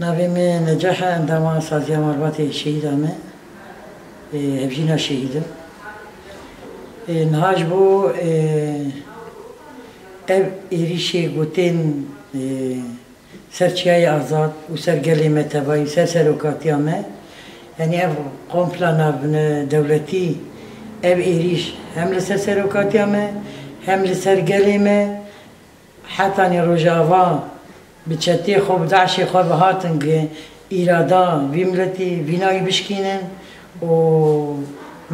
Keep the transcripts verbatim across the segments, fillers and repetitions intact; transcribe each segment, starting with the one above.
Navê min Neceh e, endama Saziya Malbatê Şehîda me, ê, hevjîna şehîd im. Ê, niha ji bo, ê, ev êrîşê gotên, ê, ser Çiyayê Azad û ser gelê me tevayî, ser serokatiya me, yanî ev kompla navdewletî, ev êrîş hem li ser serokatiya me, hem li ser gelê me, hetanî Rojava bi çetê xwe, bi DAIŞê xwe bi hatin gi îrada vî miletî, vîna wî bişkînin û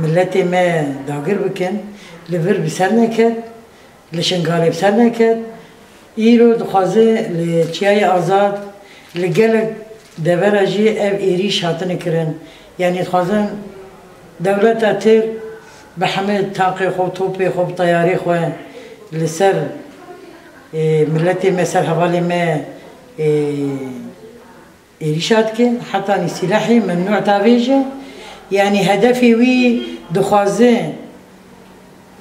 miletê me dagir bikin, li vir bi ser neket, li Şingalê bi ser neket. Îro dixwaze li Çiyayê Azad, li gelek devera jî ev êrîş hatine kirin. Yanî dixwazin dewleta Tirk bi hemî tankê xwe, topê xwe, bi teyarê xwe li ser, ê, miletê me, ser hevalê me, ê, êrîşa dike, hetanî sîlehê memnû tavêje. Yanî hedefê wî dixwaze,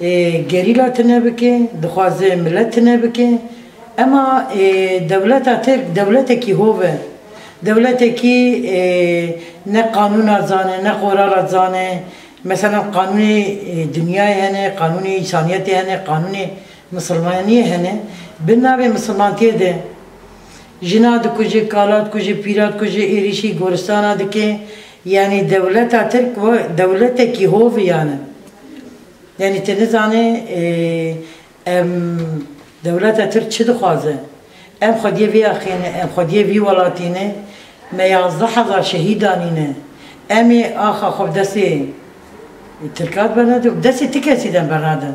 ê, gerîla tune bike, dixwaze milet tune bike. Ema, ê, dewleta Tirk dewletekî hov e. Dewletekî, ê, ne qanûna zane, ne qorala zane. Mesela qanûnê, ê, dinyayê hene, qanûnê însaniyetê hene, qanûnê misilmaniyê hene. Bi navê misilmantiyê de jina dikuje, kala dikuje, pîra dikuje, êrîşî goristana dike. Yanî dewleta Tirk we dewletekî hov e yani. Yanî tu nizane, ê, em dewleta Tirk çi dixwaze? Em xwediyê vî axê ne, em xwediyê vî welatî ne. Me yazdeh hezar şehîd anîne. Em ê axa xwe bi destê Tirkan bernedin, bi destê ti kesî de bernedin.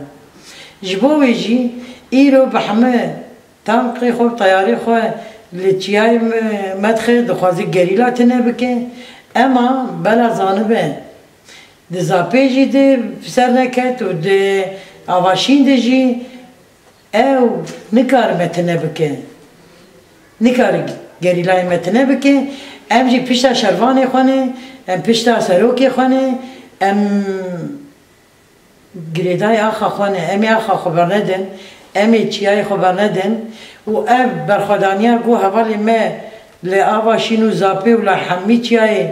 Ji bo wê jî îro bi hemî tankê xwe, teyarê xwe li Çiyayê me, Medxê dixwaze gerîla tune bike. Ema bela zanibe, di Zapê jî di ser neket û di Avaşîn de jî ew nikare me tune bike. Nikare gerîlayê me tune bike. Em jî pişta şervanê xwe ne, em pişta serokê xwe ne, em girêdayê axa xwe ne, em ê axa xwe bernedin, em ê çiyayê xwe bernedin û ev berxwedaniya ku hevalê me li Avaşîn û Zapê û li hemî çiyayê,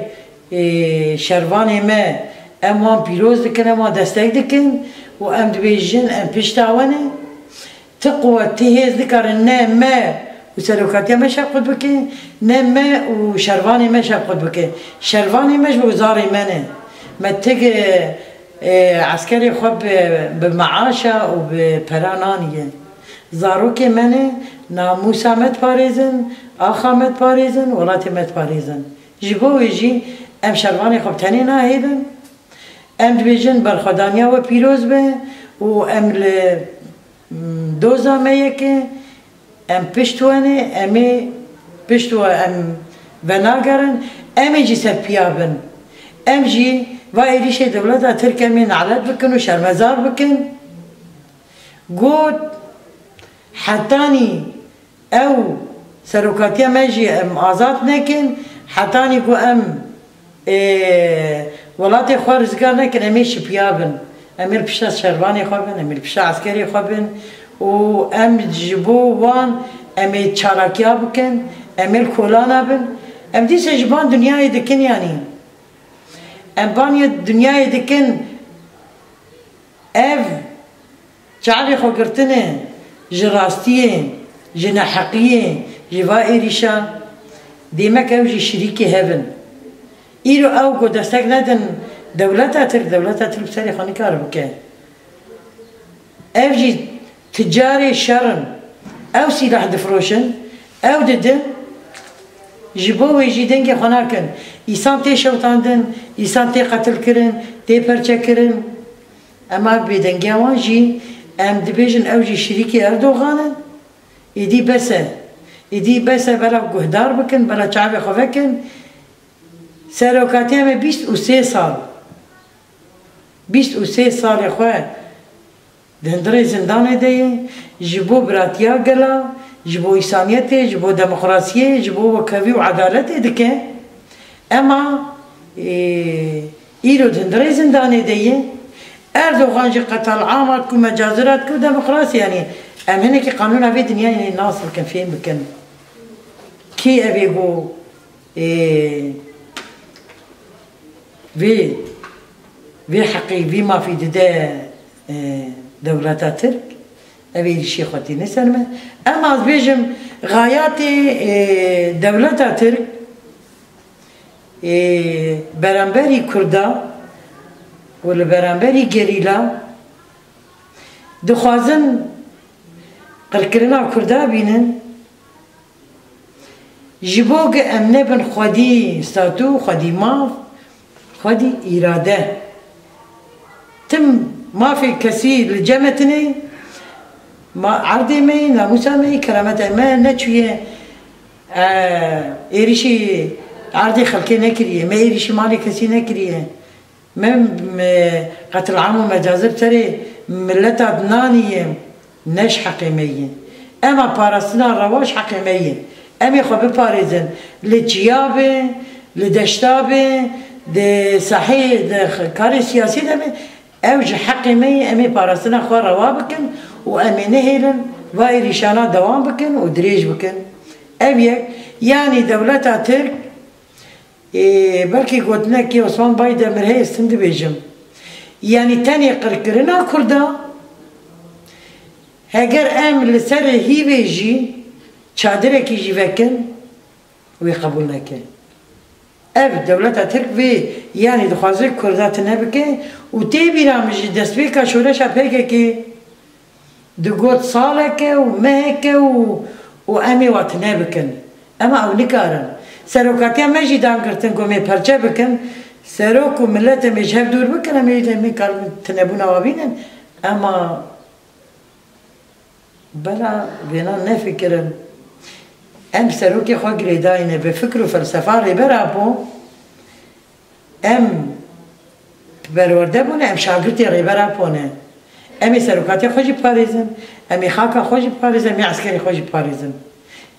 ê, şervanê me, em wan pîroz dikin, em wan destek dikin û em dibêjin, em pişta we ne. Ti quwet, ti hêz nikarin ne me û serokatiya me şevqût bike, ne me û şervanê me şevqût bike. Şervanê me ji bo zarê me ne. Me ti gi, e, eskerê xwe bi, bi meaşa û bi pera naniye. Zarokê me ne, namûsa me diparêzin, axa me diparêzin, welatê me diparêzin. Ji bo wê jî em şervanê xwe bi tenê nahêlin. Em dibêjin berxwedaniya we pîroz be û em li, mm, doza me yek e, em pişt we ne, em ê pişt we em venagerin, em ê jî serpiya bin. Em jî va êrîşê dewleta Tirk em ê nalet bikin û şermezar bikin. Got, hetanî ew serokatiya me jî em azad nekin, hetanî ku em, ê, welatê xwe rizgar nekin, em ê şipiya bin. Em ê li pişta şervanê xwe bin, em ê li pişta eskerê xwe bin û em ji bo wan em ê çalakiya bikin, em ê li kolana bin. Em dîsa ji ban dinyayê dikin yanî. Em banê dinyayê dikin, ev çavê xwe girtine ji rastiyê, ji neheqiyê, ji va êrîşa, dêmek ew jî şirîkê hev in. Îro ew ku destek nedin dewleta Tirk, dewleta Tirk bi serê xwe nikare bike. Ev jî ticarê şer in. Ew sîlah difroşin, ew didin, ji bo wê jî dengê xwe nakin. Îsan tê şewitandin, îsan tê qetilkirin, tê perçekirin. Ema bêdengiya wan jî, em dibêjin ew jî şirîkê Erdogan in. Êdî bes e. Êdî bes e, bela guhdar bikin, bela çavê xwe vekin. Serokatiya me bîst û sê sal, bîst û sê salê xwe di hundirê zindanê de ye, ji bo biratiya gela, ji bo însaniyetê, ji bo demokrasiyê, ji bo wekhevî û edaletê dike. Ema, ê, îro di hundirê zindanê de ye. Erdogan jî qetal ama ku mecazira ku demokrasî, yanî em hinekî qanûna vê dinyayê nas bikin, fêm bikin. Kî ev ê ku Ê, vê, vê heqê, vê mafî dide, e, dewleta Tirk, ev êrîşê xwe tîne ser me. Em, ez bêjim, xayatê, e, dewleta Tirk, e, beramberî Kurda û li beramberî gerîla dixwazin qirkirina Kurda bînin. Ji bo ku em nebin xwedî statû, xwedî maf, xwedî îrade. Tim mafê kesî li cem me tine, ma erdê me, namûsa me, kerameta me neçûye, e, êrîşî erdê xelkê nekiriye, me êrîşî malê kesî nekiriye. Me, me qetilam û mecazir serê mileta dinaniye, ne ji heqê me ye. Ema parastina rewa ji heqê me ye. Em ê xwe biparêzin. Li çiya be, li deşta be, di saheyê, di karê siyasî de be, ew ji heqê me ye. Em ê parastina xwe rewa bikin û em ê nehêlin va êrîşana dewam bikin û dirêj bikin. Ev yek, yanî dewleta Tirk Ê, belkî gotinekî Osman Baydemir heye, ez tim dibêjim. Yanî tenê qirkirina Kurda, heger em li ser hîvê jî çadirekî jî vekin, wê qebûl neke. Ev dewleta Tirk vê, yanî dixwaze Kurda tune bike û tê bîra min jî destpêka şoreşa P K K Digot saleke û meheke û, û em ê wa tune bikin. Ema ew nikarin. Serokatiya me jî dan girtin ku em ê perçe bikin. Serok û miletê me ji hev dûr bikin, em ê, em ê karin tunebûna wa bînin. Ema bela vêna nefikirin. Em serokê xwe girêdayî ne, bi fikr û felsefa Rêber Apo. Em perwerde bûne, em şagirtê Rêber Apo ne. Em ê serokatiya xwe jî biparêzin, em ê xaka xwe jî biparêzin, em ê eskerê xwe jî biparêzin.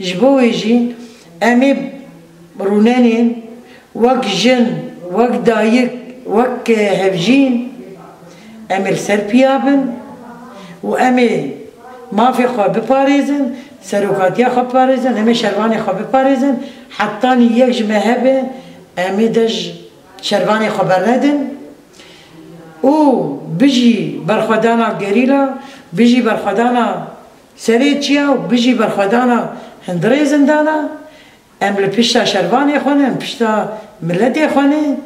Ji bo wê jî em ê rûnenên wek jin, wek dayik, wek hevjîn, em ê li ser piya bin û em ê mafê xwe biparêzin, serokatiya xwe biparêzin, em ê şervanê xwe biparêzin, hetanî yek ji me hebe, em ê dej şervanê xwe bernedin û bijî berxwedana gerîla, bijî berxwedana serê çiya û bijî berxwedana hundirê zindana. Em li pişta şervanê xwe ne, em pişta miletê xwe ne.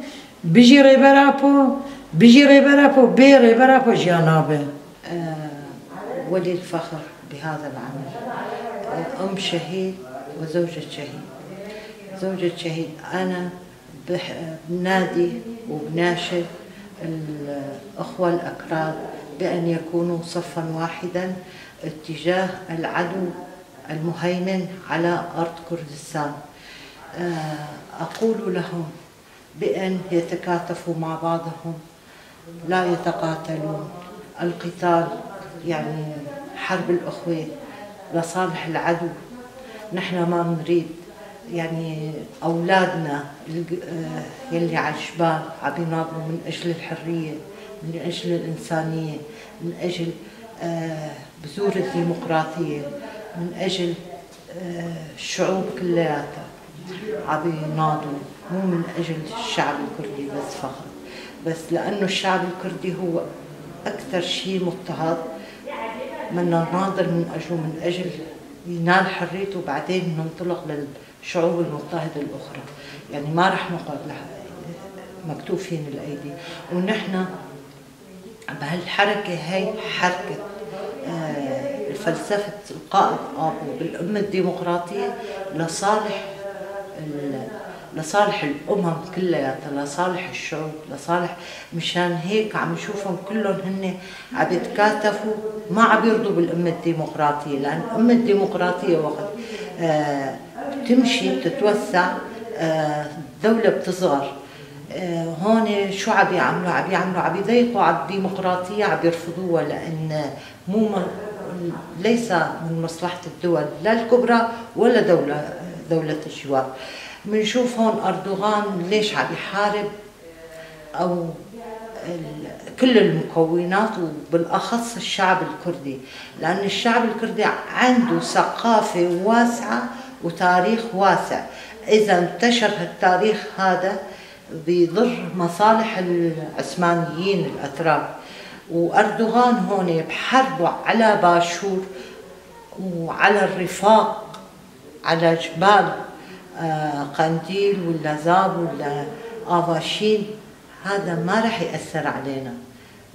Bijî Rêber Apo, bijî Rêber Apo, bê Rêber Apo jiyan nabe. آه، ولي الفخر بهذا العمل. آه، أم شهيد وزوجة شهيد. زوجة شهيد، أنا بح-، بنادي وبناشد الأخوة الأكراد بأن يكونوا صفا واحدا اتجاه العدو المهيمن على أرض كردستان. آه، أقول لهم بأن يتكاتفوا مع بعضهم، لا يتقاتلون. القتال، يعني، حرب الأخوة لصالح العدو. نحن ما بنريد، يعني، أولادنا الج-، آه، يلي على الجبال عم يناضلوا من أجل الحرية، من أجل الإنسانية، من أجل، آه، بذور الديمقراطية، من أجل آه، الشعوب كلياتها عم يناضلوا، مو من أجل الشعب الكردي بس فقط، بس لأنه الشعب الكردي هو أكثر شي مضطهد، بدنا نناضل من أجله، من أجل ينال حريته، وبعدين ننطلق للشعوب المضطهدة الأخرى. يعني ما رح نقعد لح-، مكتوفين الأيدي. ونحن بهالحركة هاي، حركة، آه، فلسفة القائد آبو بالأمة الديمقراطية لصالح ال-، لصالح الأمم كلياتها، لصالح الشعوب، لصالح، مشان هيك عم نشوفهم كلهم هن عم يتكاتفوا، ما عم يرضوا بالأمة الديمقراطية، لأن الأمة الديمقراطية وقت، آه، بتمشي بتتوسع، آه، الدولة بتصغر. آه، هون شو عم يعملوا؟ عم يعملوا، عم يضيقوا على الديمقراطية، عم يرفضوها، لأن مو م-، ليس من مصلحة الدول، لا الكبرى ولا دولة، دولة الجوار. منشوف هون أردوغان ليش عم يحارب أو ال-، كل المكونات، وبالأخص الشعب الكردي، لأن الشعب الكردي عنده ثقافة واسعة وتاريخ واسع. إذا انتشر هالتاريخ هذا بيضر مصالح العثمانيين الأتراك، وأردوغان هون بحربه على باشور وعلى الرفاق على جبال، آه، قنديل ولا زاب ولا آفاشين، هذا ما رح يأثر علينا،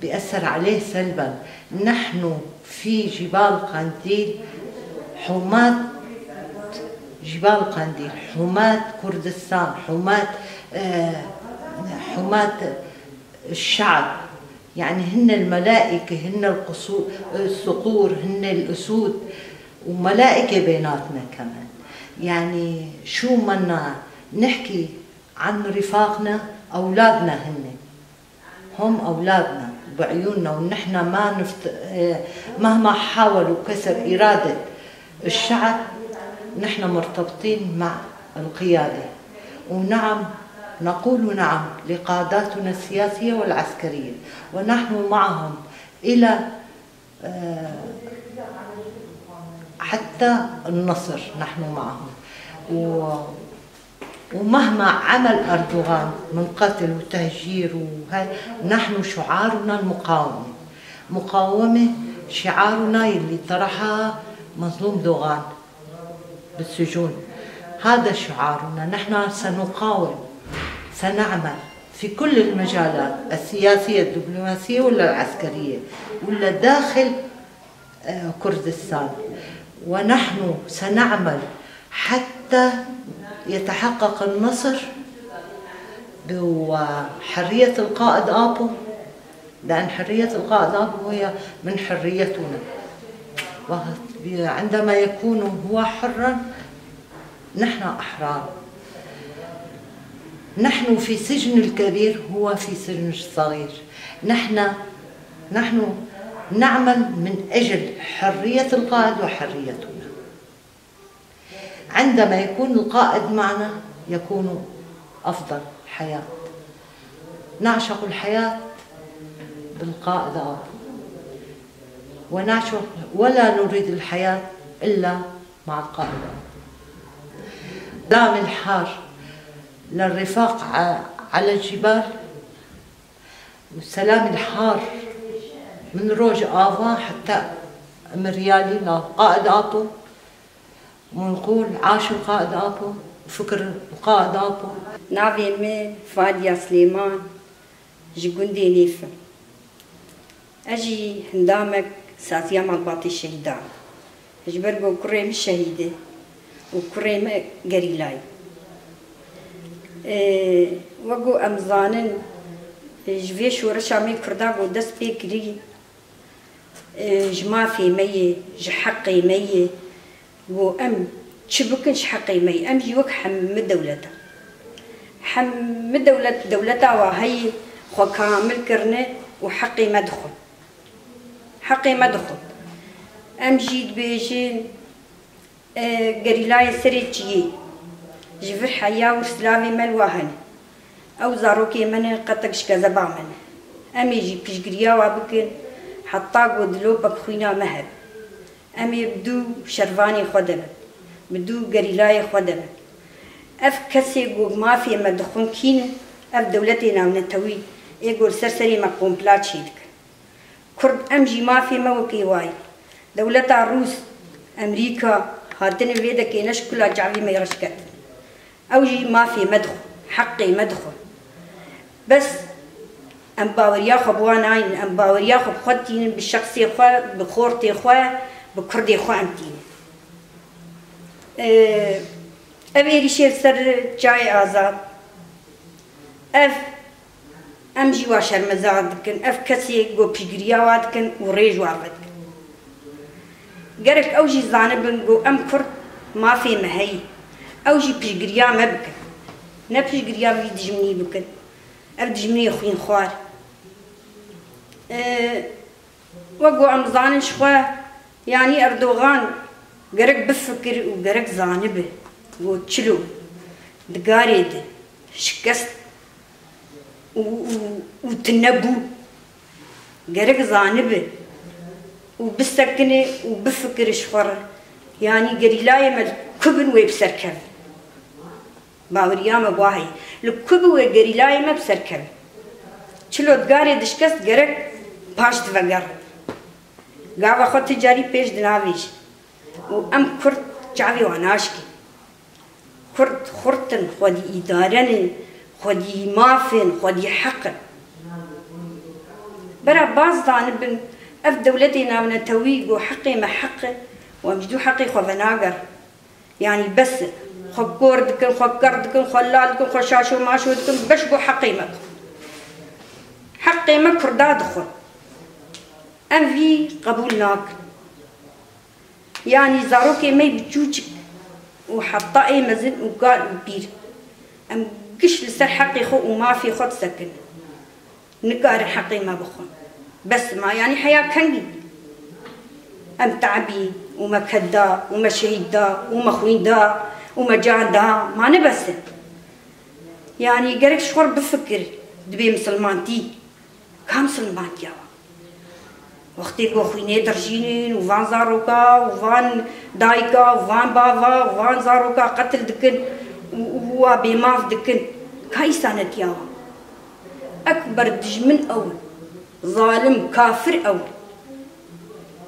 بيأثر عليه سلبا. نحن في جبال قنديل حماة، جبال قنديل حماة كردستان، حماة، آه، حماة الشعب. يعني هن الملائكة، هن القصو-، الصقور، هن الأسود، وملائكة بيناتنا كمان. يعني شو منا نحكي عن رفاقنا؟ أولادنا هن، هم أولادنا بعيوننا، ونحن ما نفت-، آه، مهما حاولوا كسر إرادة الشعب، نحن مرتبطين مع القيادة. ونعم، نقول نعم لقاداتنا السياسية والعسكرية، ونحن معهم إلى، آه، حتى النصر نحن معهم. و-، ومهما عمل أردوغان من قتل وتهجير وهاي، نحن شعارنا المقاومة. مقاومة شعارنا يلي طرحها مظلوم دوغان بالسجون. هذا شعارنا. نحن سنقاوم، سنعمل في كل المجالات السياسية، الدبلوماسية ولا العسكرية، ولا داخل، آه، كردستان. ونحن سنعمل حتى يتحقق النصر وحرية القائد آبو، لأن حرية القائد آبو هي من حريتنا. وقت، عندما يكون هو حرا، نحن أحرار. نحن في سجن الكبير، هو في سجن الصغير. نحن، نحن نعمل من أجل حرية القائد وحريتنا. عندما يكون القائد معنا يكون أفضل حياة. نعشق الحياة بالقائد آبو، ونعشق، ولا نريد الحياة إلا مع القائد آبو. سلام الحار للرفاق ع-، على الجبال، والسلام الحار من روج آفا حتى مريالي للقائد آبو. ونقول عاش القائد آبو، فكر القائد آبو. Navê min Fadiya Silêman, ji gundê Nêf im. Ez jî hindamek Saziya Malbatê Şehîdan. Ji ber ku kurê min şehîd e û kurê min gerîla ye. Ê, wek ku em zanin, ji vê şoreşa me Kurda ku dest pê kirî, e, ji mafê me ye, ji heqê me ye. Got, em çi bikin ji heqê me ye? Em jî wek hemî dewlet e. Hemî dewlet, dewleta wa heye, xwe kamil kirine û heqê me dixwin. Heqê me dixwin. Em jî dibêjin, e, gerîlayê serê çiyê. Ji vir heya wir silavê me li wa hene. Ew zarokê me ne, qetek ji kezeba me ne. Em ê jî piştgiriya wa bikin, heta ku dilopek xwîna me hebe. Em ê bi dû şervanê xwe de bin, bi dû gerîlayê xwe de bin. Ev kesê ku mafê me dixwin kî ne? Ev dewletê navnetewî ê ku li ser serê me kompla çêdikin. Kurd, em jî mafê me wekî wa ye. Dewleta Rûs, Emerîka hatine vê dekê ne ji kula çavê me reş ketin. Ew jî mafê me dixwe, heqê me dixwe. Bes em baweriya xwe bi wan naynin, em baweriya xwe bi xwe tînin, bi şexsê xwe, bi xortê xwe, bi kurdê xwe em tînin. Ee, ev êrîşê li ser Çiyayê Azad, ev Em jî wa şermezar dikin, ev kesê ku piştgiriya wa dikin û rê ji wa vedikin. Gerek ew jî zanibin ku em Kurd mafê me heye. Ew jî piştgiriya me bikin. Ne piştgiriya vî dijminî bikin. Ev dijminê xwînxwar. Ee, Wek ku em zanin ji xwe, yanî Erdogan gerek bifikir û gerek zanibe ku çilo di garê de şikest û, û, û tune bû, gerek zanibe û bisekine û bifikire ji xwe re. Yanî gerîlayê me li ku bin wê bi ser kevin. Baweriya me wahî, li ku bi wê gerîlayê me bi ser keve. Çilo digarê dişkest gerek paş divegerin. Gava xwe ti carî pêş dinavêjin. Û em Kurd çavê wan naşkin. Kurd xurt in, xwedî îdare ne, xwedî maf in, xwedî heq in. Bera baz zanibin, ev dewletê navnetewî ku heqê me heq e û em ji dû heqê xwe venagerin. Yanî bes e. Xwe kor dikin, xwe ker dikin, xwe lal dikin, xwe şaşo maşo dikin, beş bo heqê me dixwin. Heqê me Kurda dixwin. Em vî qebûl nakin. Yanî zarokê me biçûçik û heta ê mezin û kal û pîr. Em giş li ser heqê xwe û mafê xwe disekinin. Nikarin heqê me bixwin. Bes ma, yanî heya kengî? Em te'bî û me ked da û me şehîd da û me xwîn da û me can da, ma ne bes e? Yanî gerek ji xwe re bifikir, dibê misilmantî. Ka misilmantiya wan? Wextê ku xwînê dirjînin û van zaroka û van dayika û van bava û van zaroka qetil dikin û, û wa bêmaf dikin, ka îsanetiya wan? Ekber dijmin ew in. Zalim, kafir ew in.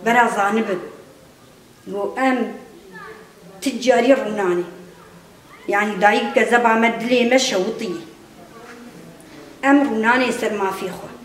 Bera zanibin. Go em ti carî rûnanê. Yanî dayik kezeba me dilê me şewitî. Em rûnanê ser mafê xwe.